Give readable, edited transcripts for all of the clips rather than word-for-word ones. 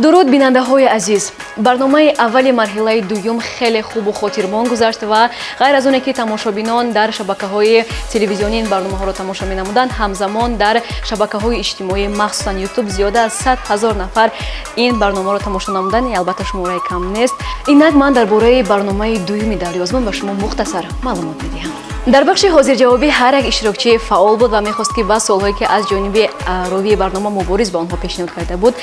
Дуруд, бинандаҳои азиз. Барномаи аввали марҳилаи дуюм хеле хубу хотирмон гузашт ва ғайр аз оне ки тамошобинон дар шабакаҳои телевизионӣ ин барномаҳоро тамошо менамуданд, ҳамзамон дар шабакаҳои иҷтимоӣ, махсусан Ютуб, зиёда аз 100 000 нафар ин барномаро тамошо намуданд. Ин албатта шумораи кам нест. Инак ман дар бораи барномаи дуюми даври озмун ба шумо мухтасар маълумот медиҳам. Дар бахши ҳозирҷавобӣ ҳар як иштирокчӣ фаъол буд ва мехост, ки ба суолҳое, ки аз ҷониби ровии барнома Мубориз ба онҳо пешниҳод карда буд,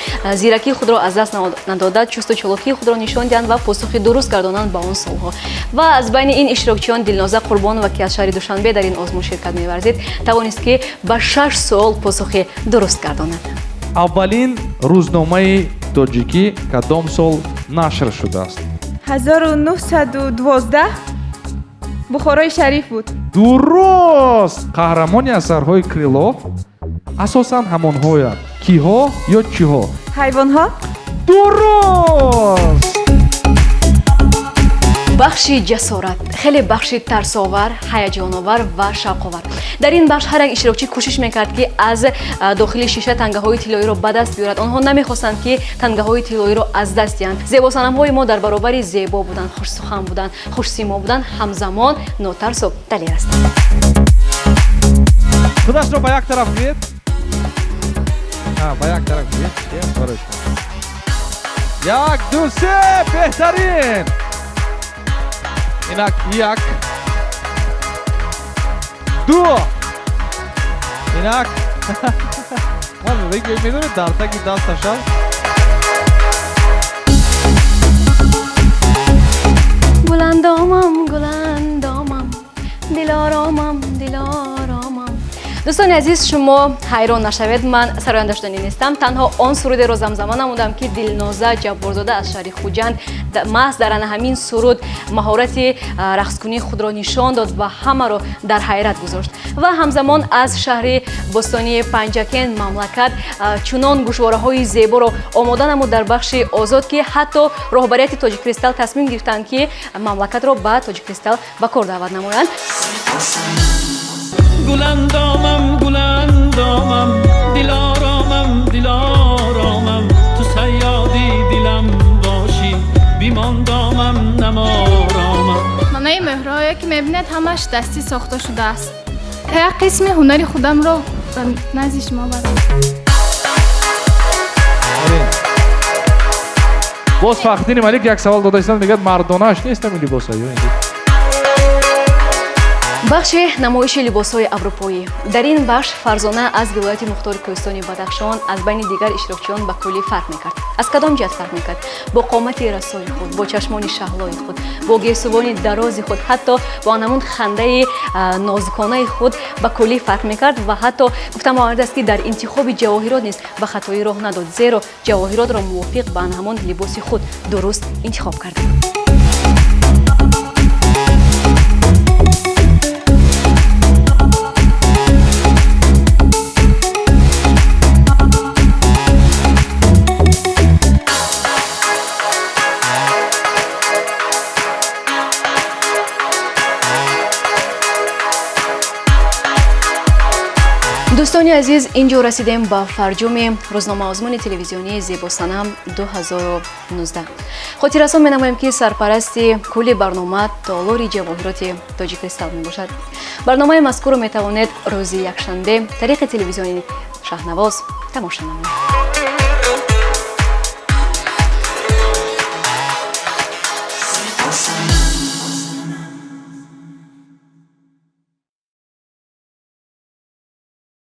зиракии худро аз даст надода, чусту чолокии худро нишон диҳанд ва посухи дуруст гардонанд ба он суолҳо. Ва аз байни ин иштирокчиён Дилноза Қурбонова, ки аз шаҳри Душанбе дар ин озмун ширкат меварзид, тавонист, ки ба шаш суол посухи дуруст гардонад. Аввалин рӯзномаи тоҷикӣ кадом сол нашр шудааст? 1912, Бухорои Шариф буд. Дуруст. Қаҳрамони асарҳои Крилов асосан ҳамонҳоянд киҳо ё чиҳо? Ҳайвонҳо. Дуруст. Бахши ҷасорат хеле бахши тарсовар, ҳаяҷоновар ва шавқовар. Дар ин бахш ҳар як иштирокчӣ кӯшиш мекард, ки аз дохили шиша тангаҳои тиллоиро ба даст биёрад. Онҳо намехостанд, ки тангаҳои тиллоиро аз даст диҳанд. Зебосанамҳои мо дар баробари зебо буданд, хушсухан буданд, хушсимо буданд, ҳамзамон нотарсу далер ҳастанд. Худашро ба як тараф гиред, ба як тараф гиред. Барои шумо як, ду, се. Беҳтарин. Инак, як, ду. Инак ман медонед, дар таги дасташ аст. Гуландомам, гуландомам, дилоромам, дилоромам. Дӯстони азиз, шумо ҳайрон нашавед, ман сароянда шуданӣ нестам. Танҳо он сурудеро замзама намудам, ки Дилноза Ҷабборзода аз шаҳри Хуҷанд маҳз дар ана ҳамин суруд маҳорати рақскунии худро нишон дод ва ҳамаро дар ҳайрат гузошт. Ва ҳамзамон аз шаҳри бостонии Панҷакент мамлакат чунон гӯшвораҳои зеборо омода намуд дар бахши озод, ки ҳатто роҳбарияти Тоҷиккристал тасмим гирифтанд, ки мамлакатро ба Тоҷиккристал ба кор даъват намоянд. Гуландомам, гуландомам, дилоромам, дилоромам, ту саёди дилам бошӣ, бимондомам, наморомам. Манаи меҳрҳое, ки мебинед, ҳамаш дастӣ сохта шудааст. Як қисми ҳунари худамро ба назди шумо барам. Боз Фахриддини Малик як савол дода истанд, мегӯяд, мардонааш нест ҳамин либосҳо ё ин? Бахши намоиши либосҳои аврупоӣ. Дар ин бахш Фарзона аз вилояти мухтори кӯҳистони Бадахшон аз байни дигар иштирокчиён ба куллӣ фарқ мекард. Аз кадом ҷиҳат фарқ мекард? Бо қомати расои худ, бо чашмони шаҳлои худ, бо гесувони дарози худ, ҳатто бо анамун хандаи нозуконаи худ ба куллӣ фарқ мекард. Ва ҳатто гуфта мовард аст, ки дар интихоби ҷавоҳирот низ ба хатоӣ роҳ надод, зеро ҷавоҳиротро мувофиқ ба ҳамон либоси худ дуруст интихоб кард. Дӯстони азиз, ин ҷо расидем ба фарҷоми рӯзномаозмуни телевизионии Зебосанам 2019. Хотиррасон менамоем, ки сарпарасти кулли барнома толори ҷавоҳироти Тоҷиккристал мебошад. Барномаи мазкурро метавонед рӯзи якшанбе тариқи телевизиони Шаҳнавоз тамошо намоед.